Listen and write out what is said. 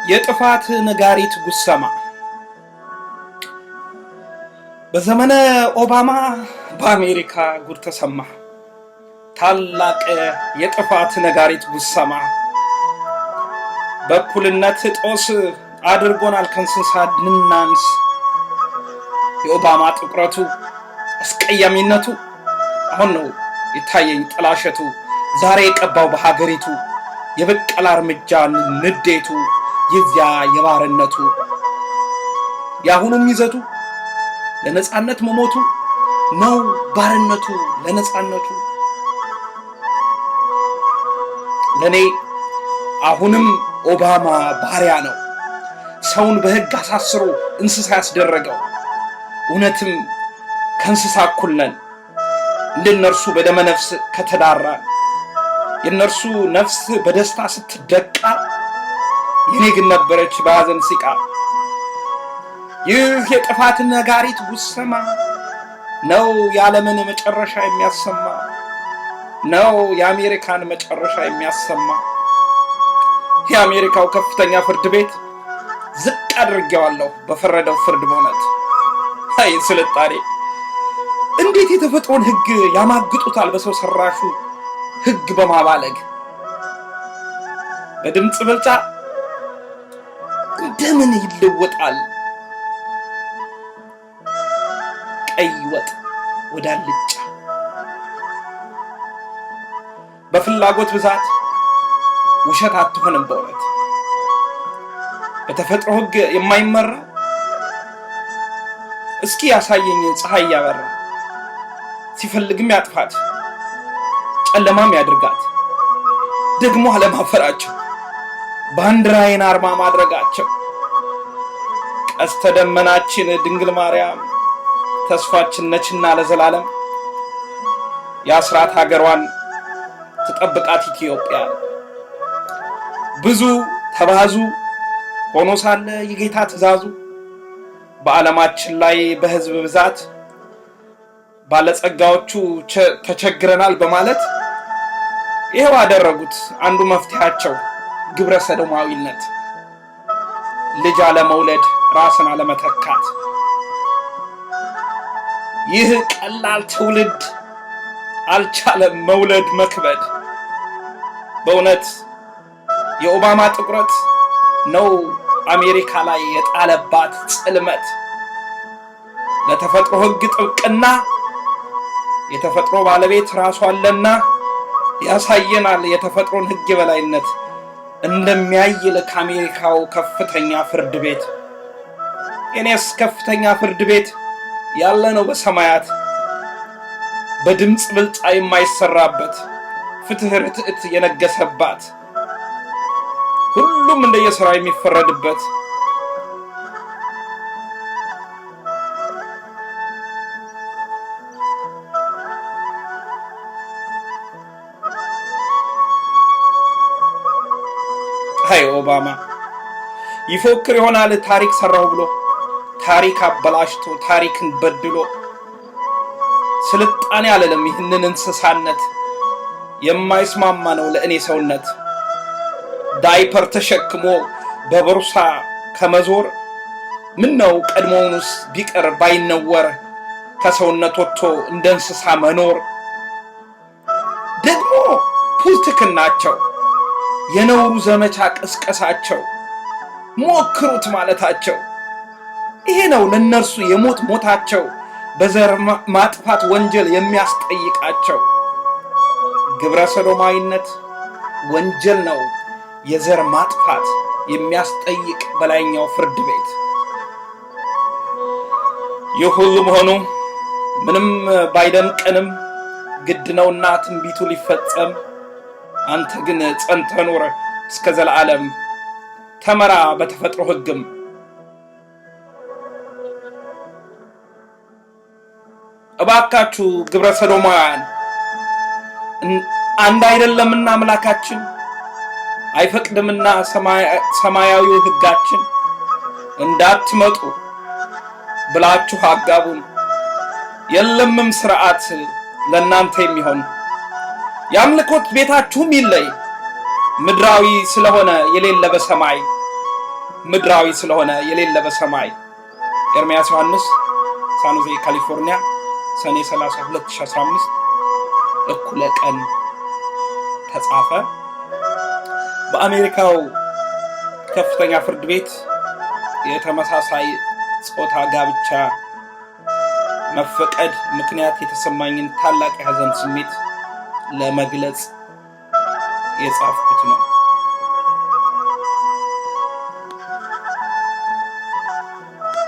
የጥፋት ነጋሪት ጉሰማ። በዘመነ ኦባማ በአሜሪካ ጉድ ተሰማ። ታላቅ የጥፋት ነጋሪት ጉሰማ። በእኩልነት ጦስ አድርጎናል ከእንስሳ እንድናንስ። የኦባማ ጥቁረቱ አስቀያሚነቱ አሁን ነው የታየኝ ጥላሸቱ፣ ዛሬ የቀባው በሀገሪቱ የበቀላ እርምጃ ንዴቱ፣ የዚያ የባርነቱ የአሁኑም ይዘቱ ለነጻነት መሞቱ ነው ባርነቱ ለነጻነቱ። ለእኔ አሁንም ኦባማ ባሪያ ነው፣ ሰውን በሕግ አሳስሮ እንስሳ ያስደረገው። እውነትም ከእንስሳ እኩል ነን እንደነርሱ በደመ ነፍስ ከተዳራን። የእነርሱ ነፍስ በደስታ ስትደቃ፣ የኔ ግን ነበረች በሐዘን ሲቃ። ይህ የጥፋት ነጋሪት ጉሰማ ነው የዓለምን መጨረሻ የሚያሰማ፣ ነው የአሜሪካን መጨረሻ የሚያሰማ። የአሜሪካው ከፍተኛ ፍርድ ቤት ዝቅ አድርጌዋለሁ በፈረደው ፍርድ በእውነት። አይ ስልጣኔ! እንዴት የተፈጥሮን ሕግ ያማግጡታል በሰው ሰራሹ ሕግ በማባለግ። በድምፅ ብልጫ እንደምን ይለወጣል ቀይ ወጥ ወደ አልጫ? በፍላጎት ብዛት ውሸት አትሆንም በእውነት። በተፈጥሮ ሕግ የማይመራ እስኪ ያሳየኝ ፀሐይ ያበራ። ሲፈልግም ያጥፋት ጨለማም ያድርጋት። ደግሞ አለማፈራቸው ባንዲራዬን አርማ ማድረጋቸው። ቀስተ ደመናችን ድንግል ማርያም ተስፋችን ነችና ለዘላለም፣ የአስራት ሀገሯን ትጠብቃት ኢትዮጵያ። ብዙ ተባዙ ሆኖ ሳለ የጌታ ትእዛዙ፣ በዓለማችን ላይ በሕዝብ ብዛት ባለጸጋዎቹ ተቸግረናል በማለት ይኸው አደረጉት። አንዱ መፍትሄያቸው ግብረ ሰዶማዊነት፣ ልጅ አለመውለድ፣ ራስን አለመተካት። ይህ ቀላል ትውልድ አልቻለም መውለድ መክበድ። በእውነት የኦባማ ጥቁረት ነው አሜሪካ ላይ የጣለባት ጽልመት። ለተፈጥሮ ሕግ ጥብቅና የተፈጥሮ ባለቤት ራሱ አለና ያሳየናል የተፈጥሮን ሕግ የበላይነት እንደሚያይል ከአሜሪካው ከፍተኛ ፍርድ ቤት። የኔስ ከፍተኛ ፍርድ ቤት ያለ ነው በሰማያት፣ በድምፅ ብልጫ የማይሰራበት፣ ፍትህ ርትዕት የነገሰባት፣ ሁሉም እንደየሥራው የሚፈረድበት። አይ ኦባማ ይፎክር ይሆናል ታሪክ ሰራሁ ብሎ፣ ታሪክ አበላሽቶ ታሪክን በድሎ። ስልጣኔ አለለም ይህንን እንስሳነት፣ የማይስማማ ነው ለእኔ ሰውነት። ዳይፐር ተሸክሞ በቦርሳ ከመዞር ምን ነው ቀድሞውኑስ ቢቀር ባይነወር፣ ከሰውነት ወጥቶ እንደ እንስሳ መኖር። ደግሞ ፑልትክናቸው የነውሩ ዘመቻ ቅስቀሳቸው ሞክሩት ማለታቸው፣ ይሄ ነው ለእነርሱ የሞት ሞታቸው፣ በዘር ማጥፋት ወንጀል የሚያስጠይቃቸው። ግብረ ሰዶማዊነት ወንጀል ነው፣ የዘር ማጥፋት የሚያስጠይቅ በላይኛው ፍርድ ቤት። ይህ ሁሉ መሆኑ ምንም ባይደምቀንም ግድ ነውና ትንቢቱ ሊፈጸም። አንተ ግን ጸንተህ ኑር እስከ ዘለዓለም፣ ተመራ በተፈጥሮ ሕግም። እባካችሁ ግብረ ሰዶማውያን፣ አንድ አይደለምና አምላካችን፣ አይፈቅድምና ሰማያዊው ሕጋችን፣ እንዳትመጡ ብላችሁ አጋቡን። የለምም ስርዓት ለእናንተ የሚሆን፣ የአምልኮት ቤታችሁም ይለይ፣ ምድራዊ ስለሆነ የሌለ በሰማይ። ምድራዊ ስለሆነ የሌለ በሰማይ። ኤርምያስ ዮሐንስ፣ ሳንሆዜ ካሊፎርኒያ፣ ሰኔ 30 2015 እኩለ ቀን ተጻፈ። በአሜሪካው ከፍተኛ ፍርድ ቤት የተመሳሳይ ጾታ ጋብቻ መፈቀድ ምክንያት የተሰማኝን ታላቅ የሐዘን ስሜት ለመግለጽ የጻፍኩት ነው።